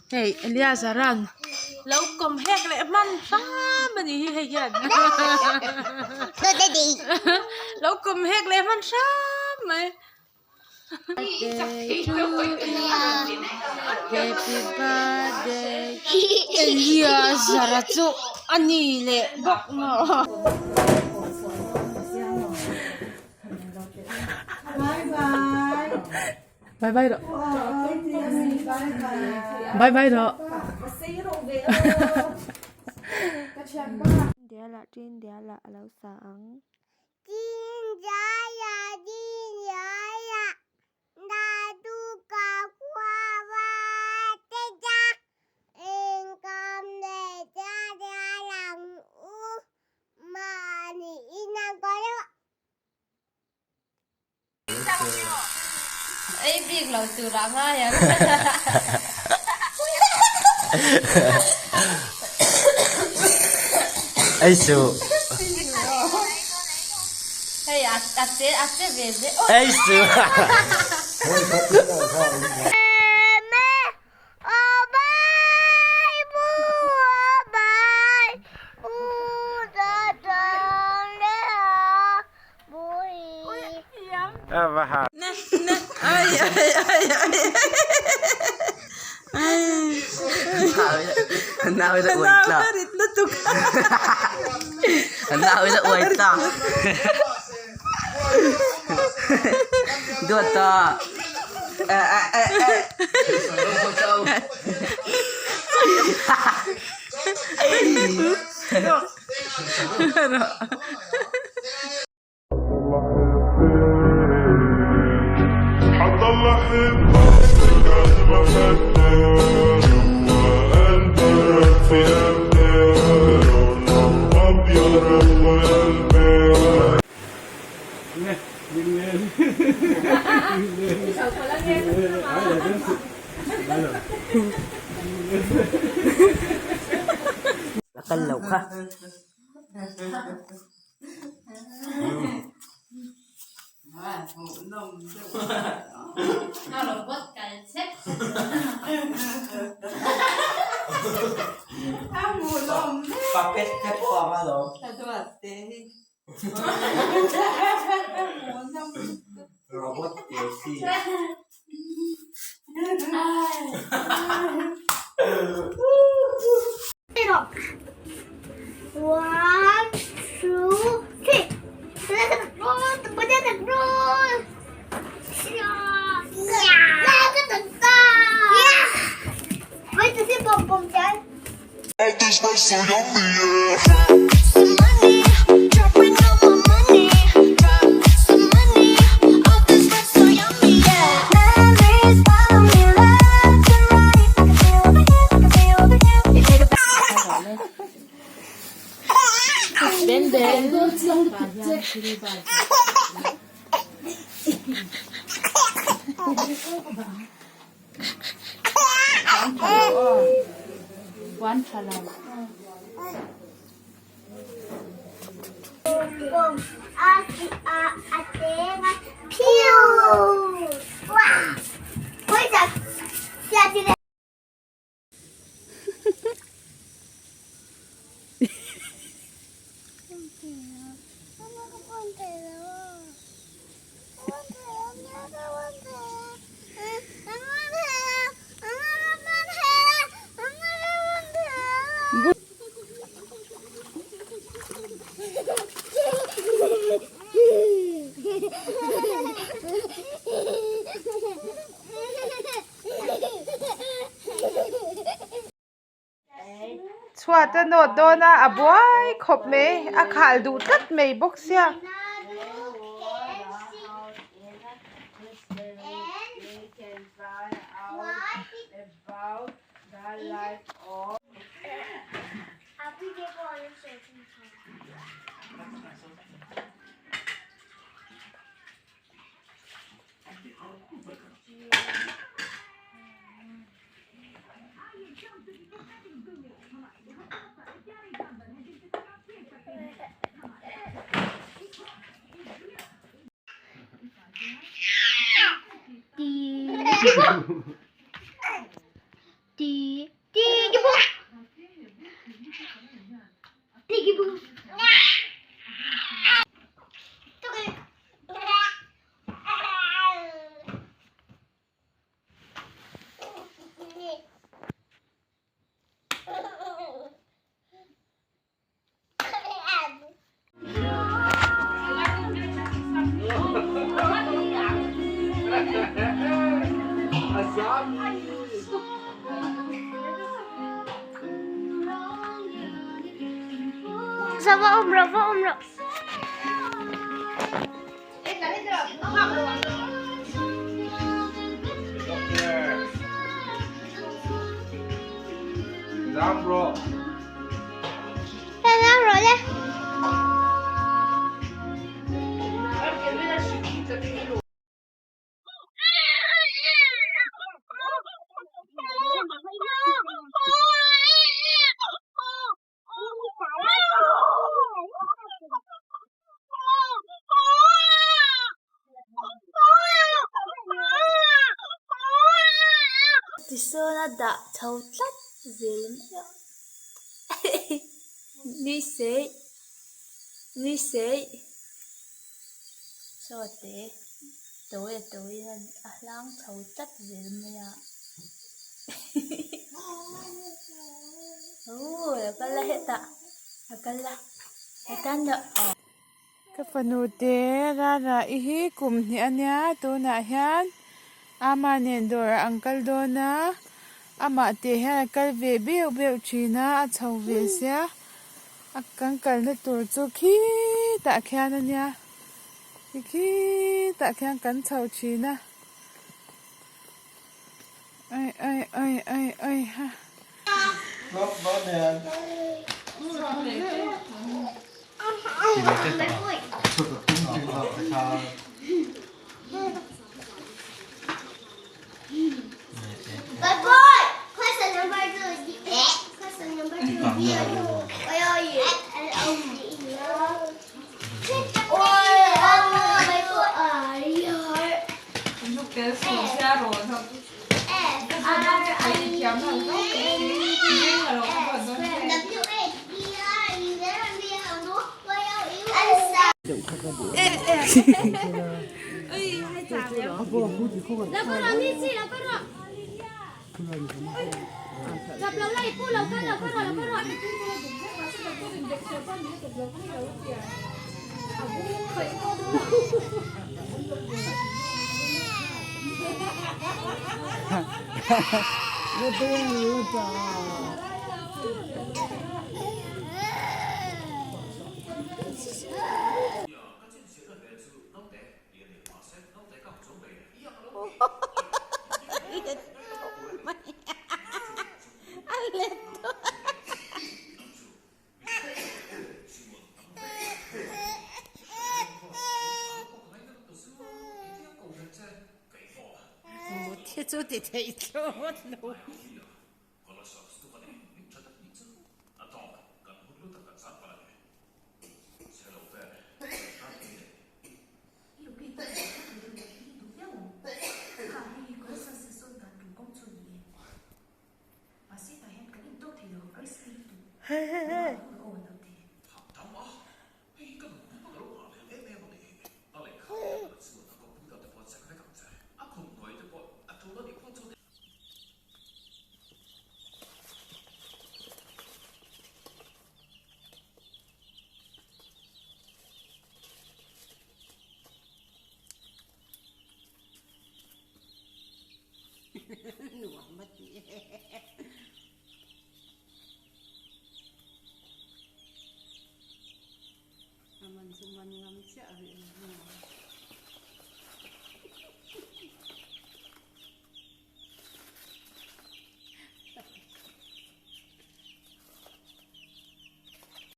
Hei Eliazaran lo kawm hek leh hman hram a ni hi hei hian lo kawm hek leh hman hram mai happy birthday Eliazara chu a ni leh bawk maw. Bye bye rawh. Bye bye rawh. Dialah tin dialah a lo sa ang. Ei bik lo tur ah ngai ang. Ei suh. Hei a a che a che ve ve. Ei suh. A kal lo kha. Puppet te pawh a ang alawm. Robot te si. One, two, three. Ben Ben. Puan tha lo. Chhuat a nawt dawn a a buai khawp mai a khal duh tlat mai bawk sia. Tisawn a dah chho tlat zel mai a nui sei nui sei saw te tawi a tawi a hlang chho tlat zel mai a aww a kal a hetah a kal a a tan loh aw. Ka fanu te Rara i hi kum hnih a nia tunah hian ama nen dawr ah an kal dawn a amah teh hian a kal ve beuh beuh thin a a chho ve sia a kan kalna tur chu khitah khian a nia khitah khian kan chho thin a ai ai ai ai ai ha. chu ti theih thlawt lo. Nuam a ti e. A man chu man ngam chiah rih lo nuam.